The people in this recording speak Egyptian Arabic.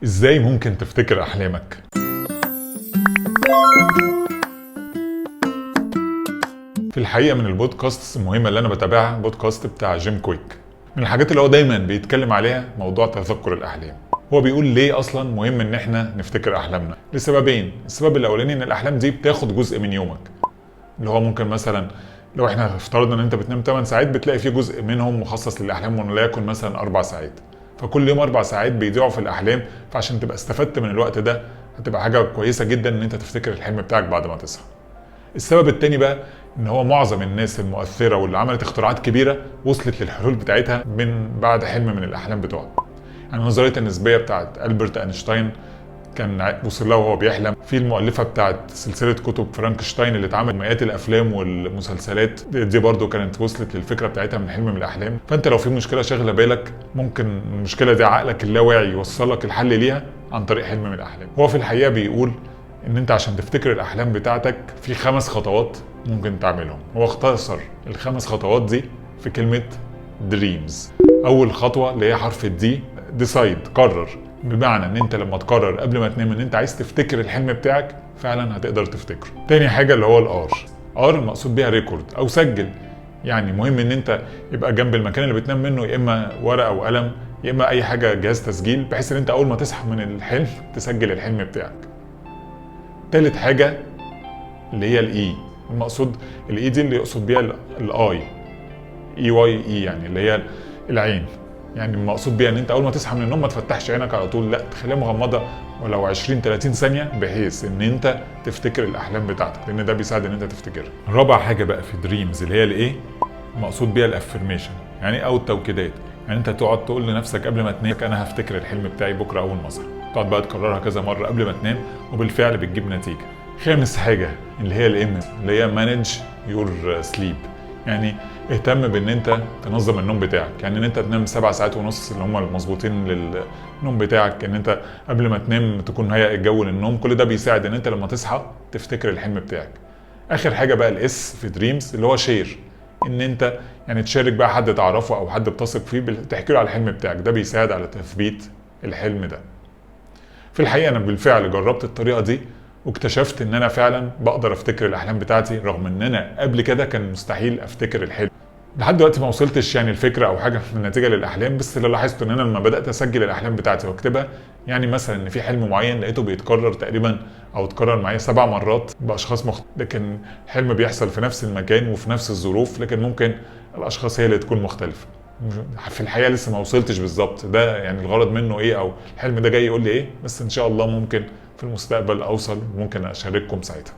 ازاي ممكن تفتكر احلامك؟ في الحقيقة من البودكاست المهمة اللي انا بتابعها بودكاست بتاع جيم كويك. من الحاجات اللي هو دايما بيتكلم عليها موضوع تذكر الاحلام. هو بيقول ليه اصلا مهم ان احنا نفتكر احلامنا؟ لسببين. السبب الاولاني ان الاحلام دي بتاخد جزء من يومك، اللي هو ممكن مثلا لو احنا افترضنا ان انت بتنام 8 ساعات بتلاقي في جزء منهم مخصص للاحلام، وليكن مثلا 4 ساعات، فكل يوم 4 ساعات بيضيعوا في الاحلام. فعشان تبقى استفدت من الوقت ده هتبقى حاجة كويسة جدا ان انت تفتكر الحلم بتاعك بعد ما تصحى. السبب التاني بقى ان هو معظم الناس المؤثرة واللي عملت اختراعات كبيرة وصلت للحلول بتاعتها من بعد حلم من الاحلام بتوعها. يعني نظرية النسبية بتاعت ألبرت اينشتاين كان وصل لها وهو بيحلم. في المؤلفة بتاعت سلسلة كتب فرانكشتاين اللي اتعمل مئات الافلام والمسلسلات دي برضو كانت وصلت للفكرة بتاعتها من حلم من الاحلام. فانت لو في مشكلة شاغله بالك ممكن المشكلة دي عقلك اللاواعي يوصلك الحل ليها عن طريق حلم من الاحلام. هو في الحقيقة بيقول ان انت عشان تفتكر الاحلام بتاعتك في 5 خطوات ممكن تعملهم. هو اختصر ال5 خطوات دي في كلمة dreams. اول خطوة اللي هي حرف ال D، decide، قرر. بمعنى ان انت لما تقرر قبل ما تنام ان انت عايز تفتكر الحلم بتاعك فعلا هتقدر تفتكره. تاني حاجة اللي هو ال R، R المقصود بيها record او سجل. يعني مهم ان انت يبقى جنب المكان اللي بتنام منه يا اما ورقة وقلم يا اما اي حاجة جهاز تسجيل، بحيث ان انت اول ما تصحى من الحلم تسجل الحلم بتاعك. تالت حاجة اللي هي ال E، المقصود ال E دي اللي يقصد بيها ال eye، E Y E، يعني اللي هي العين. يعني المقصود بيها ان انت اول ما تصحى من النوم ما تفتحش عينك على طول، لا تخليها مغمضه ولو 20-30 ثانية بحيث ان انت تفتكر الاحلام بتاعتك، لان ده بيساعد ان انت تفتكرها. رابع حاجة بقى في dreams اللي هي ال A، المقصود بيها ال affirmation، يعني او التوكيدات. يعني انت تقعد تقول لنفسك قبل ما تنام انا هفتكر الحلم بتاعي بكره اول ما اصحى، تقعد بقى تكررها كذا مرة قبل ما تنام وبالفعل بتجيب نتيجة. خامس حاجة اللي هي ال M، اللي هي manage your sleep. يعني اهتم بان انت تنظم النوم بتاعك، يعني ان انت تنام 7 ساعات ونص اللي هم المظبوطين للنوم بتاعك، ان انت قبل ما تنام تكون مهيئ الجو للنوم. كل ده بيساعد ان انت لما تصحى تفتكر الحلم بتاعك. اخر حاجة بقى ال S في dreams اللي هو share، ان انت يعني تشارك بقى حد تعرفه او حد بتثق فيه تحكي له على الحلم بتاعك، ده بيساعد على تثبيت الحلم ده. في الحقيقة انا بالفعل جربت الطريقة دي واكتشفت ان انا فعلا بقدر افتكر الاحلام بتاعتي، رغم ان انا قبل كده كان مستحيل افتكر الحلم. لحد دلوقتي ما وصلتش يعني الفكرة او حاجة من النتيجة للاحلام، بس اللي لاحظته ان انا لما بدات اسجل الاحلام بتاعتي واكتبها، يعني مثلا ان في حلم معين لقيته بيتكرر تقريبا او اتكرر معايا 7 مرات باشخاص مختلفين، لكن حلم بيحصل في نفس المكان وفي نفس الظروف، لكن ممكن الاشخاص هي اللي تكون مختلفة. في الحقيقة لسه ما وصلتش بالظبط ده يعني الغرض منه ايه او الحلم ده جاي يقول لي ايه، بس ان شاء الله ممكن في المستقبل اوصل وممكن اشارككم ساعتها.